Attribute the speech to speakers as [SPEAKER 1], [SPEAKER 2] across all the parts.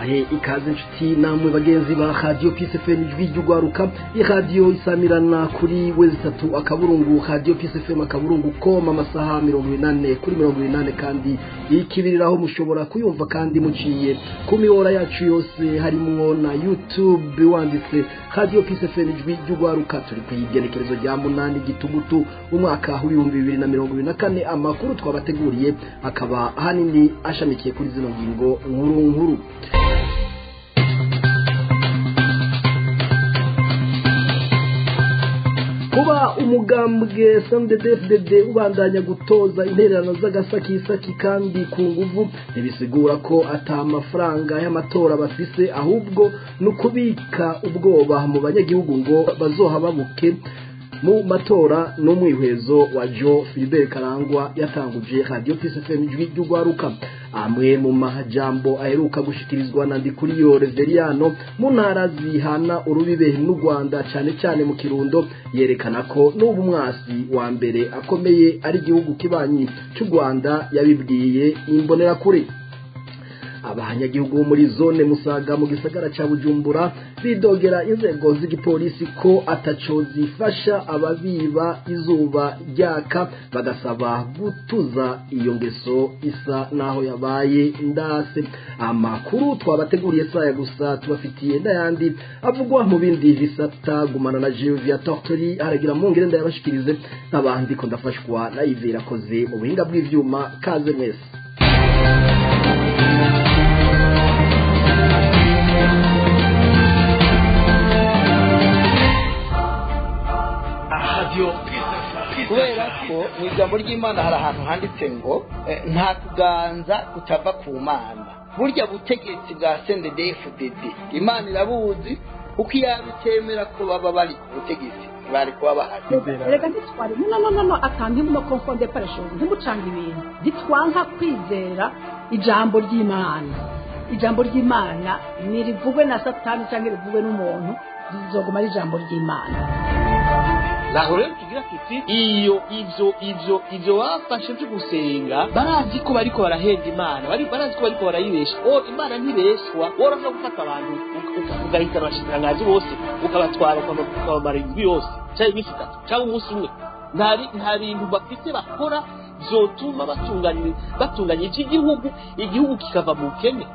[SPEAKER 1] Ndabahe ikaze inshuti namwe bagenzi ba Radio Peace FM ijwi ry'ugwaruka, iradiyo isamirana kuri wezi tatu akaburungu Radio Peace FM akaburungu com, amasaha 80 kuri 80, kandi ikibiriraho mushobora kuyumva kandi muciye ku mihora yacu yose harimwo na YouTube wanditse Radio Peace FM ijwi ry'ugwaruka. Turi ku igenekerezo rya 8 Gitugutu umwaka w'2024. Amakuru twabateguriye akaba ahanini ashamikiye kuri zino ngingo nkuru nkuru: kuba umugambwe CNDD-FDD ubandanya gutoza intererano z'agasakisaki kandi ku nguvu ntibisigura ko ata mafaranga y'amatora bafise, ahubwo ni ukubika ubwoba mu banyagihugu ngo bazohababuke mu matora, n'umwihwezo wa Joe Philibert Karangwa yatanguje Radio Peace FM ijwi ry'ugwaruka. Amwe mu majambo aheruka gushikirizwa na Ndikuriyo Reveriano mu ntara zihana urubibe n'u Rwanda, cyane cyane mu Kirundo, yerekana ko n'ubu mwasi wa mbere akomeye ari igihugu kibanyi cy'u Rwanda, yabibwiye Imbonerakure. Abanyagihugu bo muri zone Musaga mu gisagara ca Bujumbura bidogera inzego z'igipolisi ko ataco zifasha ababiba izuba ryaka, bagasaba gutuza iyo ngeso isa naho yabaye ndase. Amakuru twabateguriye saya gusa, tubafitiye n'ayandi avugwa mu bindi bisata. Gumana na Jovia Tortori aragira mu ngere ndayabashikirize, n'abandi ko ndafashwa na Yves Irakoze mu buhinga bw'ivyuma. Kaze mwese.
[SPEAKER 2] Kubera ko mu ijambo ry'Imana hari ahantu handitse ngo nta kuganza kutava ku Mana. Burya butegetsi bwa CNDD-FDD Imana irabuzi, kuko iyo itemera ko baba bari ku butegetsi bari kuba bahari.
[SPEAKER 3] Reka ntitware, no, no, no, no, atanga ne confondez pas les choses, ntimucange ibintu. Ntitwanka kwizera ijambo ry'Imana. Ijambo ry'Imana ntirivugwe na Satani cyangwa rivugwe n'umuntu, rizoguma ari ijambo ry'Imana.
[SPEAKER 4] Naho rero tugira tuti iyo ivyo bafashe vyo gusenga, barazi ko bariko barahenda Imana, barazi ko bariko barayibesha. O Imana ntibeshwa. Worashobora gufata abantu ugahitana abashikiranganji bose, ukabatwara, ukabamara indwi yose canke iminsi 3 canke umunsi umwe, nta bintu bafite bakora vyotuma batunganya ivy'igihugu, igihugu kikava mu bukene.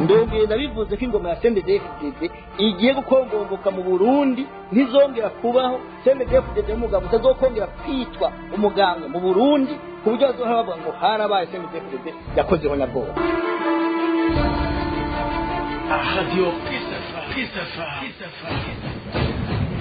[SPEAKER 2] Ndongeye ndabivuze ko ingoma ya CNDD-FDD igiye gukongomboka mu Burundi, ntizongera kubaho. CNDD-FDD n'umugabo utazokongera kwitwa umuganga mu Burundi, ku buryo bazohora bavuga ngo harabaye CNDD-FDD yakozeho nyabwoba.
[SPEAKER 5] Radio Peace FM.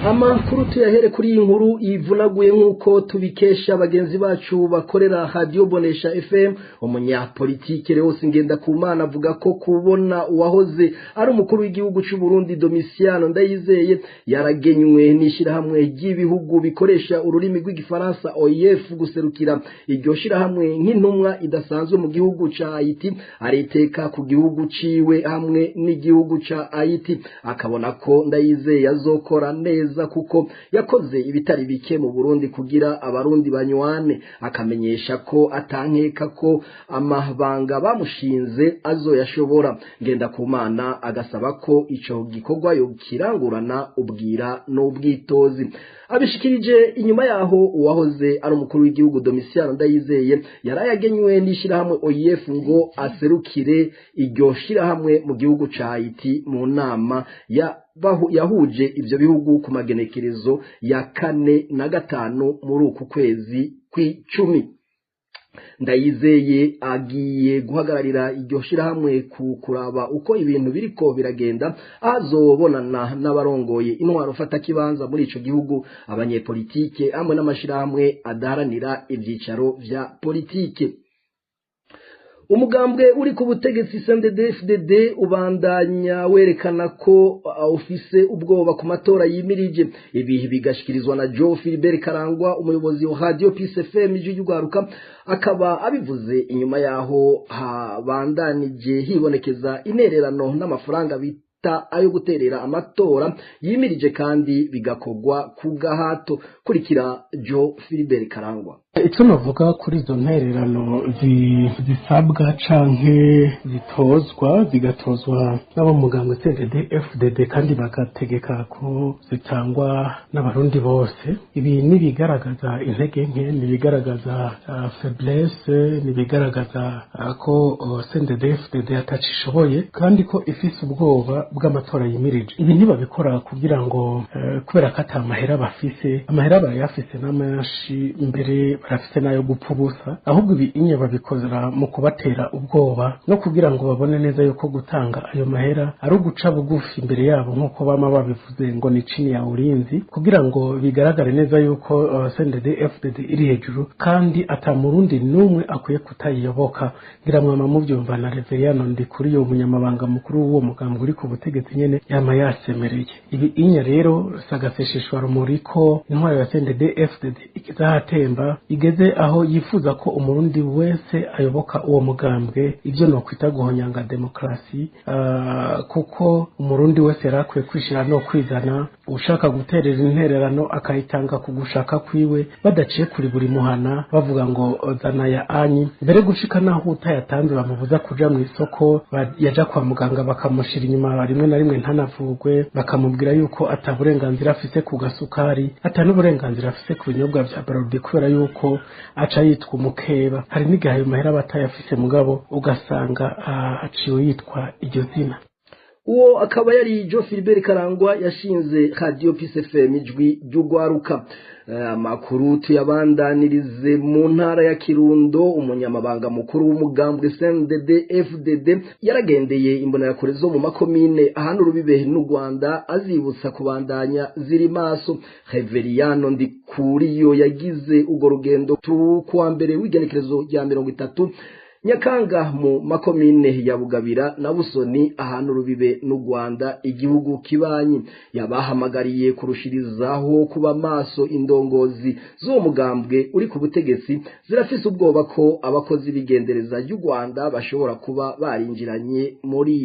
[SPEAKER 1] Amakuru tuyahere kuri iyi nkuru ivunaguye nk'uko tubikesha bagenzi bacu bakorera Radio Bonesha FM. Umunyapolitike Leos Ngendakumana avuga ko kubona uwahoze ari umukuru w'igihugu cy'u Burundi Domitiano Ndayizeye yaragenywe n'ishirahamwe ry'ibihugu bikoresha ururimi rw'Igifaransa OIF guserukira iryo shirahamwe nk'intumwa idasanzwe mu gihugu ca Haiti ariteka ku gihugu ciwe hamwe n'igihugu ca Haiti, akabona ko Ndayizeye azokora neza kuko yakoze ibitari bike mu Burundi kugira Abarundi banywane, akamenyesha ko atankeka ko amabanga bamushinze azoyashobora. Ngendakumana agasaba ko ico gikorwa yokirangurana ubwira n'ubwitozi. Abishikirije inyuma yaho uwahoze ari umukuru w'igihugu Domitiano Ndayizeye yarayagenywe n'ishirahamwe OIF ngo aserukire iryo shirahamwe mu gihugu ca Haiti mu nama ya yahuje ivyo bihugu ku magenekerezo ya 4 na 5 muri uku kwezi kw'icumi. Ndayizeye agiye guhagararira iryo shirahamwe ku kuraba uko ibintu biriko biragenda, azobonana n'abarongoye intwaro fata kibanza muri ico gihugu, abanyepolitike hamwe n'amashirahamwe adaharanira ivyicaro vya politike. Umugambwe uri ku butegetsi CNDD-FDD ubandanya werekana ko ufise ubwoba ku matora yimirije. Ibi bigashikirizwa na Joe Philibert Karangwa, umuyobozi wa Radio Peace FM ijwi ry'ugwaruka, akaba abivuze inyuma yaho habandanije hibonekeza intererano n'amafaranga bita bafata ayo guterera amatora yimirije kandi bigakorwa ku gahato. Kurikira Joe Philibert Karangwa.
[SPEAKER 6] Icyo navuga kuri izo ntererano zisabwa canke zitozwa, zigatozwa n'abo mugambwe CNDD FDD, kandi bagategeka ko zitangwa n'abarundi bose, ibi nibigaragaza intege nke, nibigaragaza faiblesse, nibigaragaza ko CNDD FDD atacishoboye kandi ko ifise ubwoba bw'amatora yimirije. Ibi ntibabikora kugira ngo kubera ko ata mahera bafise, amahera barayafise n'amenshi, mbere barafise n'ayo gupfa ubusa. Ahubwo ibi inye babikozera mu kubatera ubwoba no kugira ngo babone neza yuko gutanga ayo mahera ari uguca bugufi imbere yabo, nk'uko bama babivuze ngo ni chini ya ulinzi, kugira ngo bigaragare neza yuko CNDD FDD iri hejuru kandi ata murundi n'umwe akwiye kutayiyoboka. Ngira mwama muvyumva na Reveriyano Ndikuriyo, umunyamabanga mukuru w'uwo mugambwe uri ku butegetsi nyene, yama yasemereye ibi inya. Rero sagasesheshwa rumuri ko intwaro ya CNDD FDD ikizahatemba, igeze aho yifuza ko umurundi wese ayoboka uwo mugambwe. Ibyo nokwita guhonyanga demokarasi, kuko umurundi wese yari akwiye kwishira no kwizana, ushaka guterera intererano akayitanga ku gushaka kwiwe, badaciye kuri buri muhana bavuga ngo zana ya anyi, mbere gushika naho utayatanze bamubuza kuja mu isoko, yaja kwa muganga bakamushira inyuma, rimwe na rimwe ntanavugwe, bakamubwira yuko ata burenganzira afise ku gasukari, ata n'uburenganzira afise ku binyobwa vya Brarudi, kubera yuko aca yitwa umukeba. Hari n'igihe ayo mahera aba atayafise, mugabo ugasanga aciwe yitwa iryo zina.
[SPEAKER 1] Uwo akaba yari Joe Philibert Karangwa yashinze Radio Peace FM, ijwi ry'ugwaruka. Amakuru tuyabandanirize mu ntara ya Kirundo. Umunyamabanga mukuru w'umugambwe CNDD FDD yaragendeye imbonerakure zo mu makomine ahana urubibe n'u Rwanda, azibutsa kubandanya ziri maso. Reveriyano Ndikuriyo yagize urwo rugendo kuwa mbere w'igenekerezo rya 30 Nyakanga mu makomine ya Bugabira na Busoni ahantu rubibe n'u Rwanda, igihugu kibanyi. Yabahamagariye kurushirizaho kuba maso. Indongozi z'uwo mugambwe uri ku butegetsi zirafise ubwoba ko abakozi b'igendereza ry'u Rwanda bashobora kuba barinjiranye muri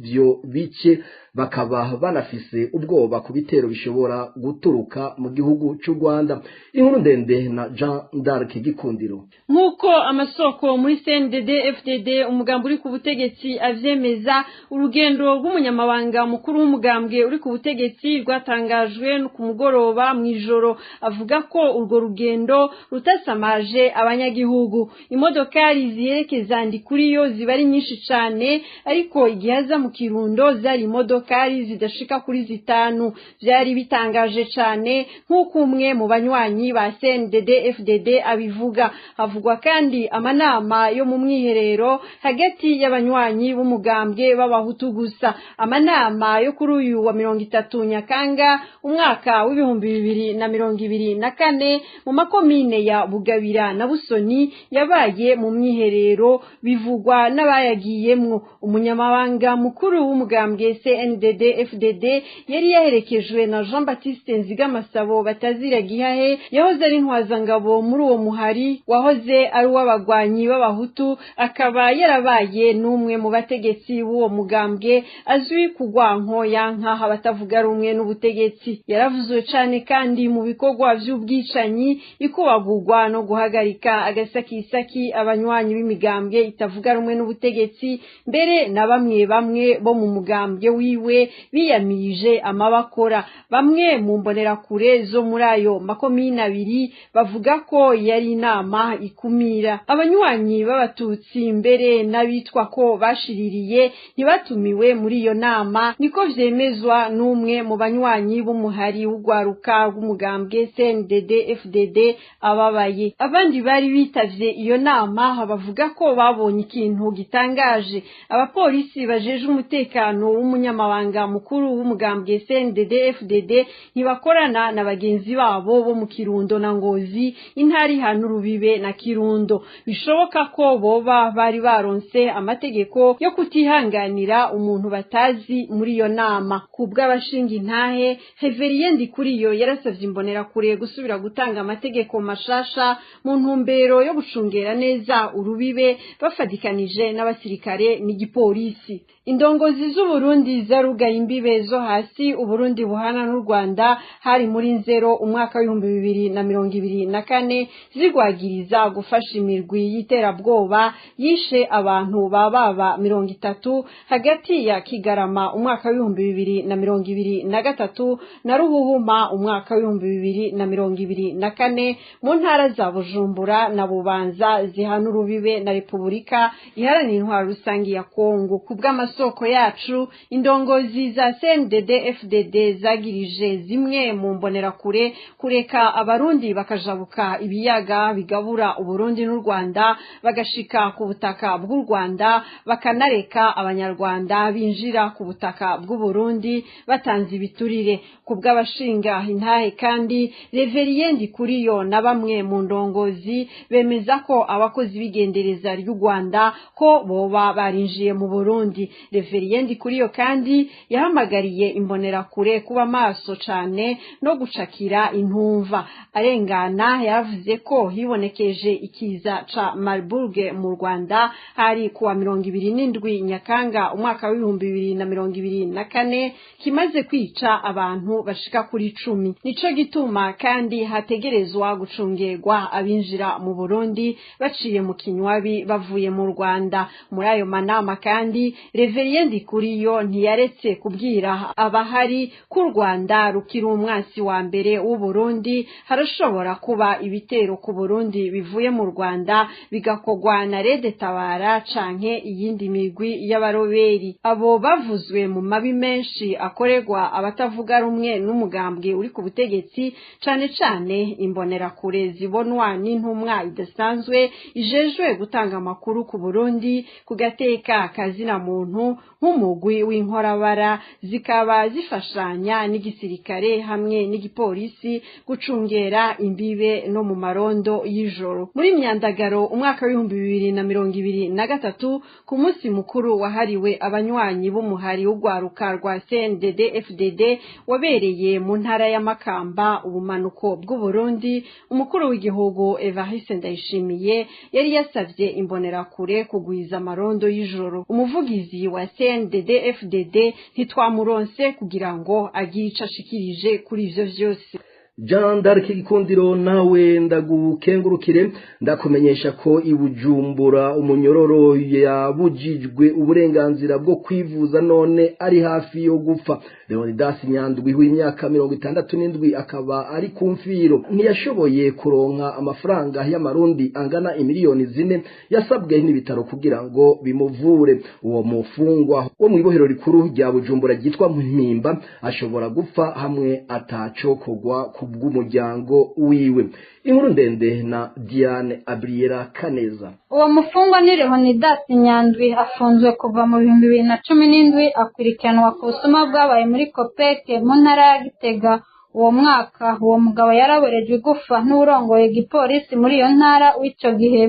[SPEAKER 1] ivyo bice, bakaba banafise ubwoba ku bitero bishobora guturuka mu gihugu cy'u Rwanda. Inkuru ndende na Jean d'Arc Gikundiro.
[SPEAKER 7] Nk'uko amasoko muri CNDD FDD, umugambi uri ku butegetsi, avyemeza, urugendo rw'umunyamabanga mukuru w'umugambwe uri ku butegetsi rwatangajwe ku mugoroba mw'ijoro. Avuga ko urwo rugendo rutasamaje abanyagihugu. Imodokari ziherekeza Ndikuriyo ziba ari nyinshi cane, ariko igihe aza mu Kirundo zari imodokari zidashika kuri 5. Vyari bitangaje cane, nk'uko umwe mu banywanyi ba CNDD FDD abivuga. Havugwa kandi amanama yo mu mwiherero hagati y'abanywanyi b'umugambwe b'abahutu gusa. Amanama yo kuri uyu wa 30 Nyakanga umwaka w'2024 mu makomine ya Bugabira na Busoni yabaye mu mwiherero, bivugwa n'abayagiyemwo. Umunyamabanga mukuru w'umugambwe CNDD FDD yari yaherekejwe na Jean Baptiste Nzigamasabo batazira Gihahe, yahoze ari intwazangabo muri uwo muhari wahoze ari uw'abagwanyi b'abahutu, akaba yarabaye n'umwe mu bategetsi b'uwo mugambwe azwi kugwanko yanka abatavuga rumwe n'ubutegetsi. Yaravuzwe cane kandi mu bikorwa vy'ubwicanyi, ikubagurwa no guhagarika agasakisaki abanywanyi b'imigambwe itavuga rumwe n'ubutegetsi, mbere na bamwe bamwe bo mu mugambwe wiwe biyamirije amabakora. Bamwe mu mbonerakure zo muri ayo makomine abiri bavuga ko yari inama ikumira abanywanyi b'abatutsi, mbere n'abitwa ko bashiririye ntibatumiwe muri iyo nama, niko vyemezwa n'umwe mu banywanyi b'umuhari w'ugwaruka rw'umugambwe CNDD FDD ababaye. Abandi bari bitavye iyo nama bavuga ko babonye ikintu gitangaje. Abapolisi bajeje umutekano w'umunyamabanga mukuru w'umugambwe CNDD FDD ntibakorana na bagenzi babo bo mu Kirundo na Ngozi, intara ihana urubibe na Kirundo. Bishoboka ko boba bari baronse amategeko yo kutihanganira umuntu batazi muri iyo nama. Kubw'abashinga intahe, Reverien Ndikuriyo yarasavye imbonerakure gusubira gutanga amategeko mashasha mu ntumbero yo gucungera neza urubibe, bafadikanije n'abasirikare n'igipolisi. Indongozi z'Uburundi zarugaye imbibe zo hasi Uburundi buhana n'u Rwanda hari muri nzero umwaka w'2024, zigwagiriza gufasha imirwi y'iterabwoba yishe abantu bababa 30 hagati ya Kigarama umwaka w'2023 na Ruhuhuma umwaka w'2024 mu ntara za Bujumbura na Bubanza zihana urubibe na Repubulika Iharanira Intwaro Rusangi ya Kongo. Ku bw'amasoko yacu, indongozi za CNDD FDD zagirije zimwe mu mbonerakure kureka Abarundi bakajabuka ibiyaga bigabura Uburundi n'u Rwanda bagashika ku butaka bw'u Rwanda, bakanareka Abanyarwanda binjira ku butaka bw'u Burundi batanze ibiturire. Ku bw'abashinga intahe kandi, Reverien Ndikuriyo na bamwe mu ndongozi bemeza ko abakozi b'igendereza ry'u Rwanda ko boba barinjiye mu Burundi. Reverien Ndikuriyo kandi yahamagariye imbonerakure kuba maso cane no gucakira intumva. Arengana yavuze ko hibonekeje ikiza ca Marburg mu Rwanda hari kuwa 27 Nyakanga umwaka w'2024, kimaze kwica abantu bashika kuri 10. Nico gituma kandi hategerezwa gucungerwa abinjira mu Burundi baciye mu Kinywabi bavuye mu Rwanda. Muri ayo manama kandi, Reverien Ndikuriyo ntiyaretse kubwira abahari ko u Rwanda rukiri umwansi wa mbere w'u Burundi, harashobora kuba ibitero ku Burundi bivuye mu Rwanda bigakogwa na Rede Tabara canke iyindi migwi y'abaroberi. Abo bavuzwe mu mabi menshi akorerwa abatavuga rumwe n'umugambwe uri ku butegetsi, cane cane imbonerakure zibonwa n'intumwa idasanzwe ijejwe gutanga amakuru ku Burundi ku gateka kazina muntu nk'umugwi w'inkorabara, zikaba zifashanya n'igisirikare hamwe n'igipolisi gucungera imbibe no mu marondo y'ijoro. Muri Myandagaro umwaka w'2023, ku munsi mukuru wahariwe abanywanyi b'umuhari w'ugwaruka rwa CNDD FDD wabereye mu ntara ya Makamba, ubumanuko bw'u Burundi, umukuru w'igihugu Evariste Ndayishimiye yari yasavye imbonerakure kugwiza amarondo y'ijoro. Umuvugizi wa CNDD FDD ntitwamuronse kugira ngo agire ico ashikirije kuri ivyo vyose.
[SPEAKER 1] Jean d'Arc Gikundiro, nawe ndagukengurukire. Ndakumenyesha ko ibujumbura umunyororo yabujijwe uburenganzira bwo kwivuza none ari hafi yo gupfa. Leonidas Nyandwi w'imyaka 67 akaba ari ku mfiro, ntiyashoboye kuronka amafaranga y'amarundi angana 4 miliyoni yasabwe n'ibitaro kugira ngo bimuvure. Uwo mufungwa wo mu ibohero rikuru rya Bujumbura ryitwa Mpimba ashobora gupfa hamwe atacokogwa ku bw'umuryango wiwe. Inkuru ndende na Diane Abriera Kaneza.
[SPEAKER 8] Uwo mufungwa ni Leonidas Nyandwi, afunzwe kuva mu 2017, akurikiranwa ku busuma bwabaye muri Kopeke mu ntara ya Gitega uwo mwaka. Uwo mugabo yaraborejwe igufa n'urongoye igipolisi muri iyo ntara w'ico gihe.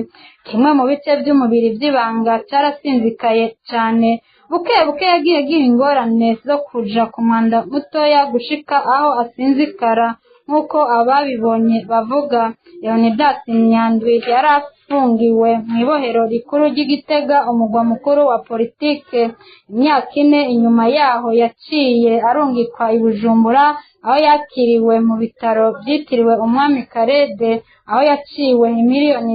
[SPEAKER 8] Kimwe mu bice by'umubiri by'ibanga cyarasinzikaye cyane. Buke buke yagiye agira ingorane zo kuja ku mwanda mutoya gushika aho asinzikara, nk'uko ababibonye bavuga. Leonidas Nyandwi yari afungiwe mu ibohero rikuru ry'Igitega, umugwa mukuru wa politike, imyaka 4. Inyuma yaho yaciye arungikwa i Bujumbura, aho yakiriwe mu bitaro byitiriwe Umwami Karede, aho yaciwe 4 miliyoni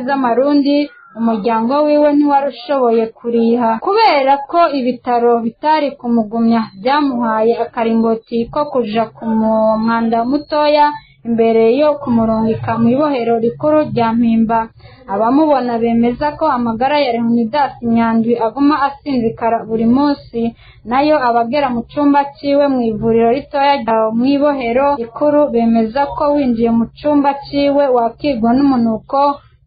[SPEAKER 8] z'amarundi. Umuryango wiwe ntiwari ushoboye kuriha kubera ko ibitaro bitari kumugumya, byamuhaye akaringoti ko kuja ku mwanda mutoya imbere yo kumurungika mu ibohero rikuru rya Mpimba. Abamubona bemeza ko amagara ya Leonidas Nyandwi aguma asinzikara buri munsi. Nayo abagera mu cumba ciwe mu ivuriro ritoya mu ibohero rikuru bemeza ko winjiye mu cumba ciwe wakirwa n'umunuko,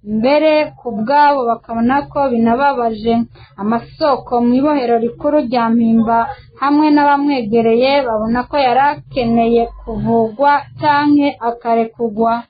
[SPEAKER 8] mbere ku bwabo bakabona ko binababaje. Amasoko mu ibohero rikuru rya Mpimba hamwe n'abamwegereye babona ko yari akeneye kuvugwa canke akarekugwa.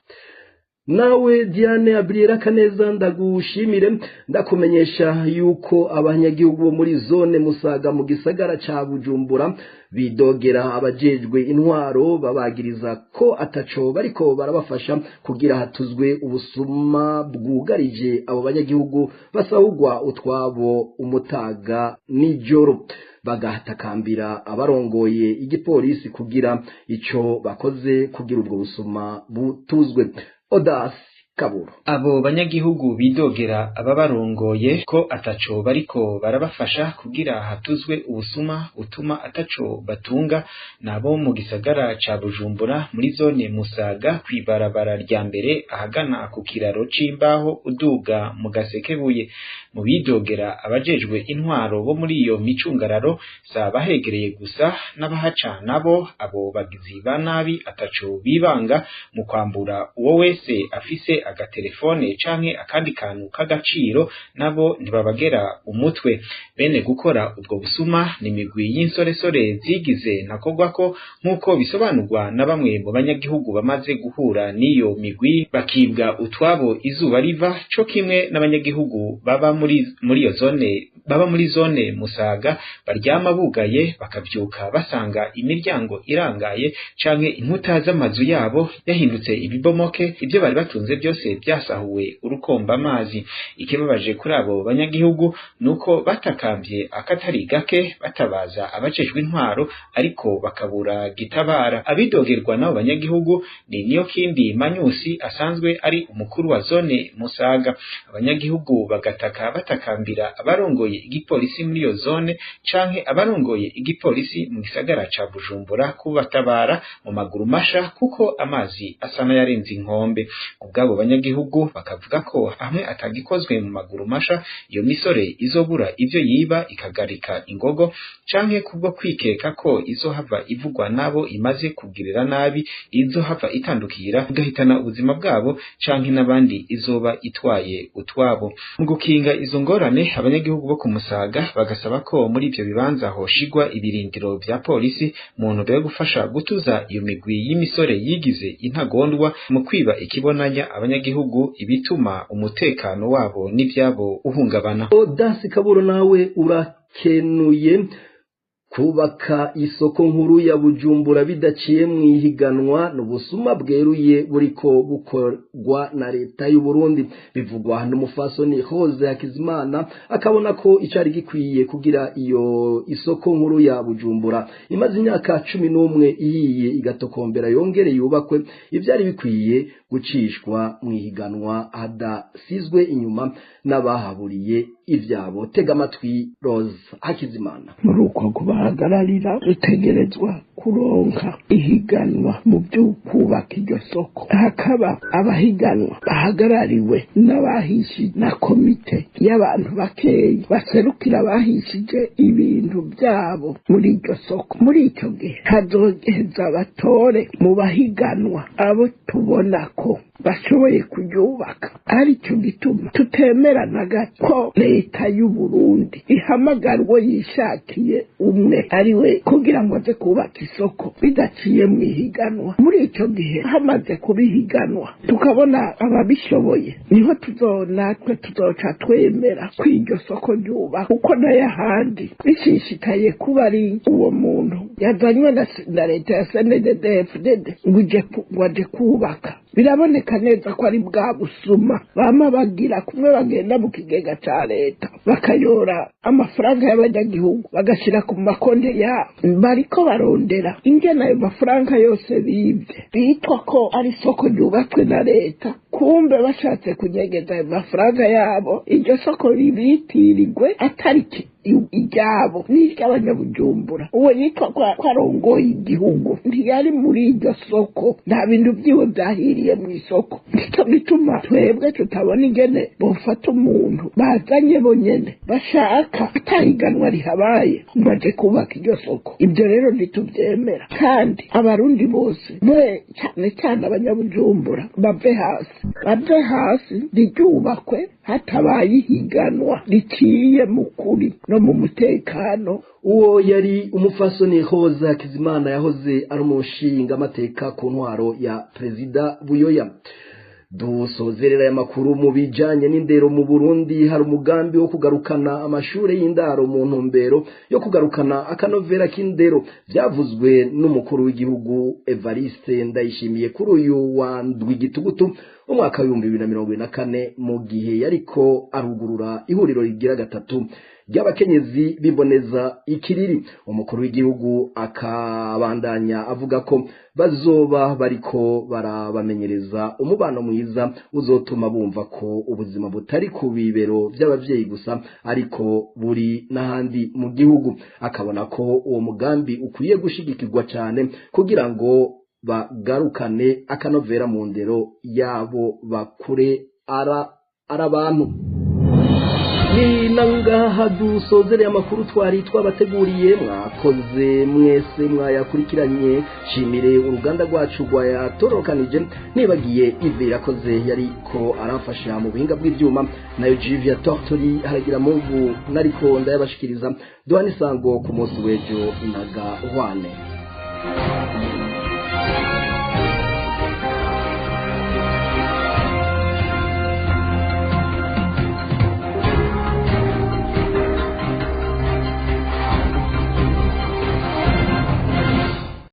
[SPEAKER 1] Nawe Diane Abriera Kaneza, ndagushimire. Ndakumenyesha yuko abanyagihugu bo muri zone Musaga mu gisagara ca Bujumbura bidogera abajejwe intwaro, babagiriza ko ataco bariko barabafasha kugira hatuzwe ubusuma bwugarije abo banyagihugu, basahugwa utwabo umutaga nijoro. Bagatakambira abarongoye igipolisi kugira ico bakoze kugira ubwo busuma butuzwe. Odas Kaburo.
[SPEAKER 9] Abo banyagihugu bidogera ababarongoye ko ataco bariko barabafasha kugira hatuzwe ubusuma utuma ataco batunga, nabo mu gisagara ca Bujumbura muri zone Musaga, kwibarabara rya mbere ahagana ku kiraro c'imbaho uduga mu Gasekebuye. Mu bidogera abajejwe intwaro bo muri iyo micungararo, sabahegereye gusa, n'abahaca nabo. Abo bagizi ba nabi ataco bibanga mu kwambura uwo wese afise agatelefone canke akandi kantu k'agaciro, nabo ntibabagera umutwe. Bene gukora ubwo busuma ni imigwi y'insoresore zigize ntakogwako, nk'uko bisobanurwa na bamwe mu banyagihugu bamaze guhura n'iyo migwi bakibwa utwabo izuba riva, co kimwe n'abanyagihugu baba muri iyo zone, baba muri zone Musaga, baryama bugaye bakavyuka basanga imiryango irangaye canke inkuta z'amazu yabo yahindutse ibibomoke, ibyo bari batunze byose byasahuwe urukomba amazi. Ikibabaje kuri abo banyagihugu nuko batakambye akatari gake batabaza abajejwe intwaro, ariko bakabura gitabara. Abidogerwa n'abo banyagihugu ni niyo kindi Manyusi asanzwe ari umukuru wa zone Musaga. Abanyagihugu bagataka batakambira abarongoye igipolisi muri iyo zone canke abarongoye igipolisi mu gisagara ca Bujumbura kubatabara mu maguru masha, kuko amazi asa n'ayarenze inkombe. Ubwabo banyagihugu bakavuga ko hamwe atagikozwe mu maguru masha, iyo misore izobura ivyo yiba ikagarika ingogo, canke kubwo kwikeka ko izohava ivugwa nabo imaze kugirira nabi, izohava itandukira igahitana ubuzima bwabo canke n'abandi izoba itwaye utwabo. Mu gukinga izo ngorane, abanyagihugu bo ku Musaga bagasaba ko muri ivyo bibanza hoshigwa ibirindiro vya polisi mu ntumbero yo gufasha gutuza iyo migwi y'imisore yigize intagondwa mu kwiba ikibonanya abanyagihugu, ibituma umutekano wabo n'ivyabo uhungabana.
[SPEAKER 1] Odasi Kaburo, nawe urakenuye. Kubaka isoko nkuru ya Bujumbura bidaciye mu ihiganwa n'ubusuma bweruye buriko bukorwa na leta y'u Burundi, bivugwa n'umufasoni Rose Hakizimana. Akabona ko icari gikwiye kugira iyo isoko nkuru ya Bujumbura imaze imyaka 11 ihiye igatokombera yongere yubakwe, ivyari bikwiye gucishwa mu ihiganwa hadasizwe inyuma n'abahaburiye ivyabo. Tega amatwi Rose Hakizimana.
[SPEAKER 10] Muri uko kubahagararira, dutegerezwa kuronka ihiganwa mu byo kubaka iryo soko, hakaba abahiganwa bahagarariwe n'abahishije na komite y'abantu bakeyi baserukira abahishije ibintu byabo muri iryo soko. Muri icyo gihe hazoheza batore mu bahiganwa abo tubona ko bashoboye kuryubaka. Aricyo gituma tutemera na gato ko leta y'u Burundi ihamagarwa yishakiye umwe ari we kugira ngo aze kubaka isoko bidaciye mu ihiganwa. Muri icyo gihe hamaze kubihiganwa tukabona ababishoboye, niho natwe tuzoca twemera ko iryo soko ryubaka, kuko n'ayahandi bishishikaye kuba ari uwo muntu yazanywe na leta ya CNDD-FDD ngo aje kubaka, biraboneka neza ko ari bwa busuma bama bagira, kumwe bagenda mu kigega ca leta bakayora amafaranga y'abanyagihugu bagashira ku makonti yabo. Bariko barondera ingene ayo mafaranga yose bibye bitwa ko ari isoko ryubatswe na leta, kumbe bashatse kunyegeza ayo mafaranga yabo, iryo soko ribitirirwe atari iryabo n'iry'abanyabujumbura. Uwo yitwa ko arongoye igihugu ntiyari muri iryo soko, nta bintu byiwe byahiriye mu isoko. Nicyo gituma twebwe tutabona ingene bofata umuntu bazanye bonyene bashaka atahiganwa rihabaye ngo aje kubaka iryo soko. Ibyo rero ntitubyemera, kandi abarundi bose mwe cyane cyane abanyabujumbura bave hasi, bave hasi, riryubakwe hatabaye ihiganwa riciye mu kuri no mu mutekano.
[SPEAKER 1] Uwo yari umufasoni Hoza Hakizimana, yahoze ari umushinga amateka ku ntwaro ya Perezida Buyoya. Dusozerera aya makuru mu bijanye n'indero. Mu Burundi hari umugambi wo kugarukana amashure y'indaro mu ntumbero yo kugarukana akanovera k'indero. Byavuzwe n'umukuru w'igihugu Evariste Ndayishimiye kuri uyu wa ndwi gitugutu umwaka w'2024, mu gihe yariko arugurura ihuriro rigira gatatu. ry'abakenyezi b'imboneza ikiriri. Umukuru w'igihugu akabandanya avuga ko bazoba bariko barabamenyereza umubano mwiza uzotuma bumva ko ubuzima butari ku bibero by'abavyeyi gusa ariko buri n'ahandi mu gihugu. Akabona ko uwo mugambi ukwiye gushigikirwa cyane kugira ngo bagarukane akanovera mu ndero yabo bakure arabantu. Ni nangaha dusozereye amakuru twari twabateguriye. Mwakoze mwese mwayakurikiranye. Shimire uruganda rwacu rwayatorokanije, nibagiye Ive Irakoze yariko aramfasha mu buhinga bw'ivyuma, nayo Jivia Tortori haragira mungu nariko ndayabashikiriza. Duhana isango ku munsi w'ejo na gahwane.